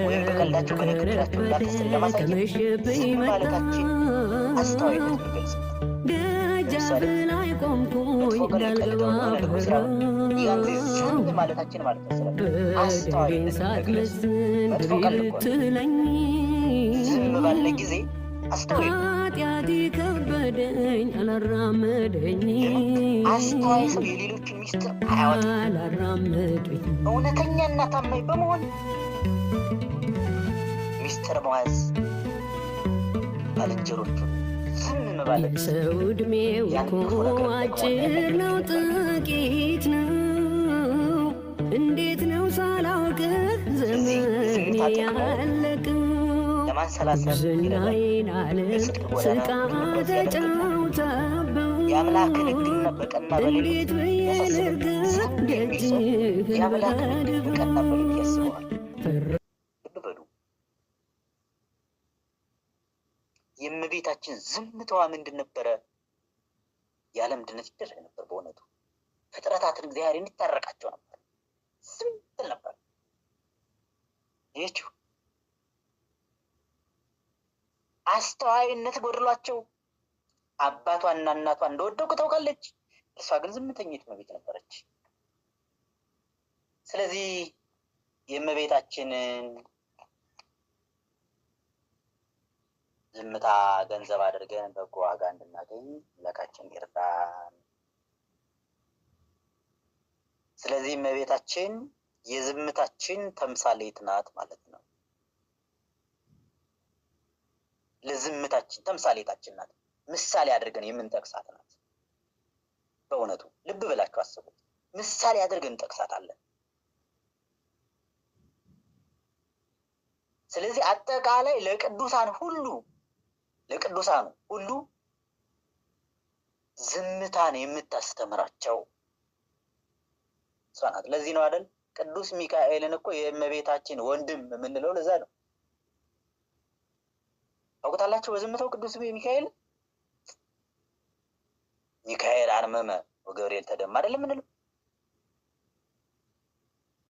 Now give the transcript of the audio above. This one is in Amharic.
ወይም በቀልዳቸው በንግግራቸው እንዳልተሰለ ቀረበደ ለማሳየት ከመሸብኝ ዝም መጣ ማለታችን አስተዋይነት እንገልጽበት። ደጃፍ ለምሳሌ ላይ ቆምኩኝ መጥፎ ቀልድ እንዳልገባ ቀልደው የሆነ ነገር ስራ ያን ጊዜ ፈራው። ዝም ማለታችን ማለት መሰለህ በደሌን አስተዋይነትን መግለጽ። ሳትመዝን መጥፎ ድሪ ቀልድ እኮ ነው። ብትለኝ ዝም ባለ ጊዜ አስተዋይ ነው። ኃጢአቴ ከበደኝ አላራመደኝ ለምን አስተዋይ ሰው የሌሎችን ሚስጥር አያወጣም። አላራመደኝ። እውነተኛና ታማኝ በመሆን ሚስጥር መያዝ ባልንጀሮቹን ዝም ማለት የሰው ዕድሜው ያን እኮ ክፉ ነገር ደግሞ አጭር ነው፣ ጥቂት ነው። እንዴት ነው ሳላውቅህ ስለዚህ ዘመኔ የዝምታ ጥቅሙ ያለቀው? ለማንሰላሰል ይረዳል። ዝናዬን ዓለም በጽድቅ ጎዳና ስቃ እንድንጓዝ ያደርገናል። የአምላክን ተጫውታብኝ። ሕግና በቀና በሌሊት እንዴት ብዬ ያሳስባል። ልርገጥ ዝም የሚል ሰው ደጅህን የአምላክን ሕግ በቀና በሌሊት በድፍረት? ያስበዋል። ልብ በሉ። የእመቤታችን ዝምታዋ ምንድን ነበረ? የዓለም ድነት ይደረግ ነበር። በእውነቱ ፍጥረታትን እግዚአብሔር እንዲታረቃቸው ነበር። ዝም ትል ነበር። ይህችው አስተዋይነት ጎድሏቸው አባቷና እናቷ እንደወደቁ ታውቃለች። እርሷ ግን ዝምተኝት እመቤት ነበረች። ስለዚህ የእመቤታችንን ዝምታ ገንዘብ አድርገን በጎ ዋጋ እንድናገኝ አምላካችን ይርዳን። ስለዚህ እመቤታችን የዝምታችን ተምሳሌት ናት ማለት ነው። ለዝምታችን ተምሳሌታችን ናት። ምሳሌ አድርገን የምንጠቅሳት ናት። በእውነቱ ልብ ብላችሁ አስቡት። ምሳሌ አድርገን እንጠቅሳታለን። ስለዚህ አጠቃላይ ለቅዱሳን ሁሉ ለቅዱሳኑ ሁሉ ዝምታን የምታስተምራቸው እሷ ናት። ለዚህ ነው አይደል ቅዱስ ሚካኤልን እኮ የእመቤታችን ወንድም የምንለው ለዛ ነው። ታውቁታላችሁ። በዝምታው ቅዱስ ሚካኤል ሚካኤል አርመመ ወገብርኤል ተደማ አይደል የምንለው?